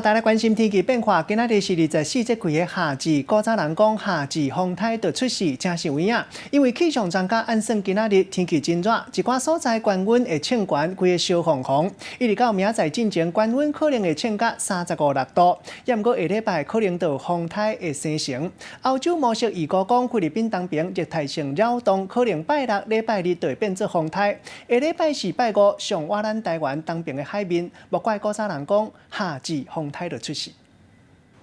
大家關心天氣變化，今仔日是24節氣的夏至。古早人講夏至風颱就出世，真是有影。因為氣象專家按算今仔日天氣真熱，一寡所在懸溫會衝懸，規个燒紅紅。一直到明仔載進前，懸溫可能會衝到三十五六度。也毋過下禮拜可能就有風颱會生成。歐洲模式預估講，菲律賓東邊熱帶性擾動可能拜六禮拜日就會變做風颱。下禮拜四拜五上倚咱台灣東邊的海面，莫怪古早人講夏至風颱就出世。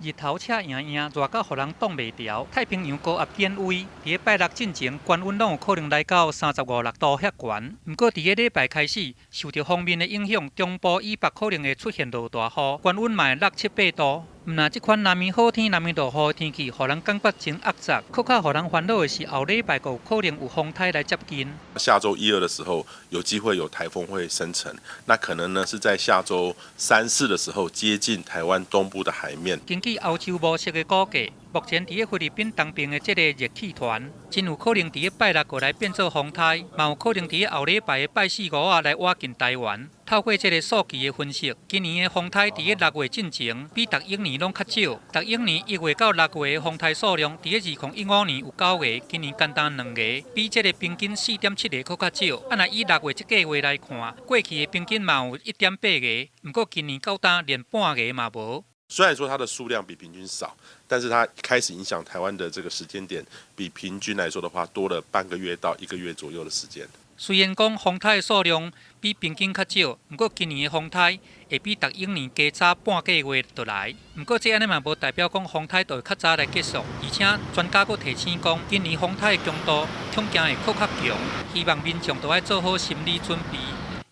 日頭赤炎炎，熱到予人擋袂牢。太平洋高壓變位，佇咧拜六進前，懸溫攏有可能來到三十五六度遐懸。毋過佇咧禮拜開始，受著鋒面的影響，中部以北可能會出現落大雨，懸溫嘛會落七八度。毋但這款若暝好天，若暝落雨的天氣，予人感覺真壓榨。閣較予人煩惱的是，後禮拜閣有可能有風颱來接近。下週一二的時候，有機會有颱風會生成，那可能呢是在下週三四的時候接近台灣東部的海面。根據歐洲模式的估計，目前佇咧菲律賓東邊的這個熱氣團，真有可能佇咧拜六過來變做風颱，嘛有可能佇咧後禮拜的拜四五仔來倚近台灣。透過這個數據的分析，今年的風颱佇咧6月進前比逐一年攏較少。逐一年1月到6月的風颱數量，佇咧2015年有九個，今年干焦兩個，比這個平均4.7個閣較少。啊，若以六月這個月來看，過去的平均嘛有1.8個，毋過今年到今連半個嘛無。雖然說它的數量比平均少，但是它開始影響台灣的這個時間點，比平均來說的話，多了半個月到一個月左右的時間。雖然講風颱的數量比平均較少，毋過今年的風颱會比逐一年加早半個月就來。毋過這按呢嘛無代表講風颱就會較早來結束，而且專家閣提醒講，今年風颱的強度恐驚會閣較強，希望民眾都愛做好心理準備。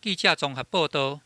記者綜合報道。